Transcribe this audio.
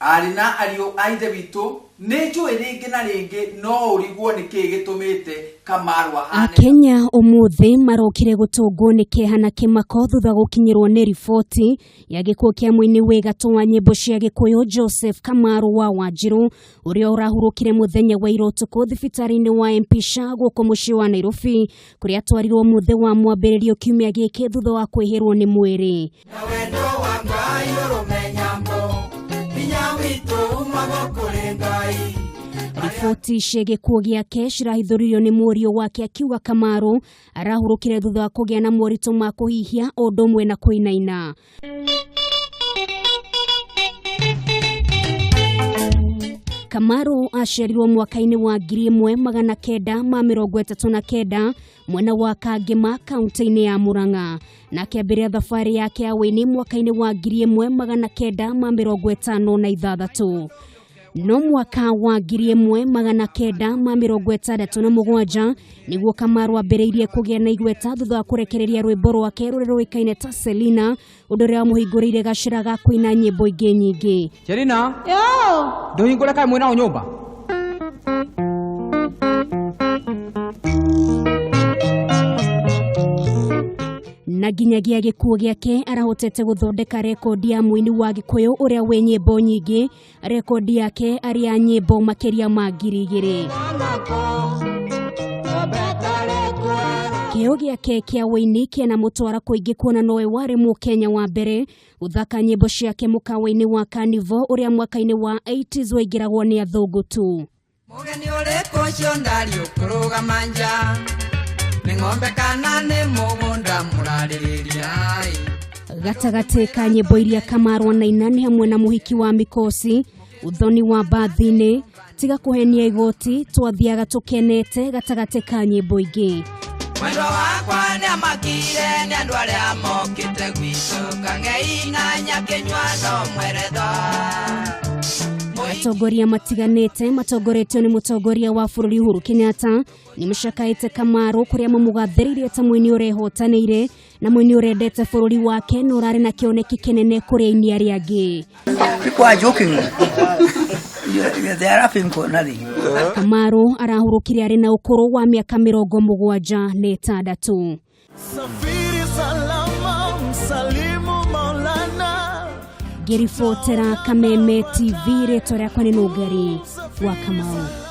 Aarĩ na ariũ a Ithe witũ, nĩ njũĩ rĩngĩ na rĩngĩ no ũrigwo nĩ kĩĩ gĩtũmĩte Kamaru ahane. Akenya ũmũthĩ marokire gũtũngwo nĩ kĩeha na kĩmako thutha gũkinyĩrwo nĩ riboti ya gĩkuũ kĩa mũini wĩ gatũ wa nyĩmbo cia Gĩkũyũ Joseph Kamaru wa Wanjiru ũrĩa ũrahurũkire mũthenya wa ira ũtukũ thibitarĩ-inĩ wa MP Shah gũkũ mũciĩ wa Nairobi kũrĩa atwarirwo mũthĩ wa mwambĩrĩrio kiumia gĩkĩ thutha wa kwĩhĩrwo nĩ mwĩrĩ. Na wendo wa Ngai ũrũmenyambo, hinya witũ umaga kũrĩ Ngai. Riboti cia gĩkuũ gĩake cirahithũririo nĩ mũriũ wake akiuga Kamaru arahurũkire thutha wa kũgĩa na moritũ ma kũhihia o ũndũ ũmwe na kũinaina. Kamaru aciarirwo mwaka-inĩ wa 1939 mwena wa Kangema kaunti-inĩ ya Murang'a na akĩambĩrĩria thabarĩ yake ya ũini mwaka-inĩ wa 1956. No mwaka wa 1967 nĩguo Kamaru ambĩrĩirie kũgĩa na igweta thutha wa kũrekereria rwĩmbo rwake rũrĩa rũĩkaine ta Selina, ũndũ ũrĩa wamũhingũrĩire gacĩra ga kũina nyĩmbo ingĩ nyingĩ. Chelina, ndũhingũre kaĩ mwĩ nao nyũmba? Na nginyagia gĩkuũ gĩake arahotete gũthondeka rekondi ya mũini wa Gĩkũyũ ũrĩa wĩ nyĩmbo nyingĩ, rekondi yake arĩ ya nyĩmbo makĩria ma 2000. Kĩo gĩake kĩa ũini kĩanamũtwara kũingĩ kuona nowe warĩ mũkenya wa mbere gũthaka nyĩmbo ciake mũkawa-inĩ wa Carnival ũrĩa mwaka-inĩ wa 80s waingĩragwo nĩ athũngũ tu. Mũgeni ũrĩkũ ũcio ndari ũkũrũgama nja, nĩ ng'ombe kana nĩ mũgũnda mũrarĩrĩria? Gatagatĩ ka nyĩmbo iria Kamaru anaina nĩ hamwe na mũhiki wa mikosi, ũthoni wa mbathi-inĩ, tiga kũhenia igoti, twathiaga tũkenete gatagatĩ ka nyĩmbo ingĩ. Mwendwa wakwa nĩamakire nĩ andũ arĩa mokĩte gwitũ, kang'ei na nyakĩnyua no mweretho. Atongoria matiganĩte matongoretio nĩ mũtongoria wa bũrũri Uhuru Kenyatta nĩ macakaĩte Kamaru kũrĩa mamũgathĩrĩirie ta mũini ũrehotanĩire na mũini ũrendete bũrũri wake na ũrarĩ na kĩoneki kĩnene kũrĩ aini arĩa angĩ. People are joking. They are laughing for nothing. Kamaru arahurũkire arĩ na ũkũrũ wa mĩaka 76. Safiri salama, msalimu Maulana. Ngĩribotera Kameme TV, rĩtwa rĩakwa nĩ Nũngari wa Kamau.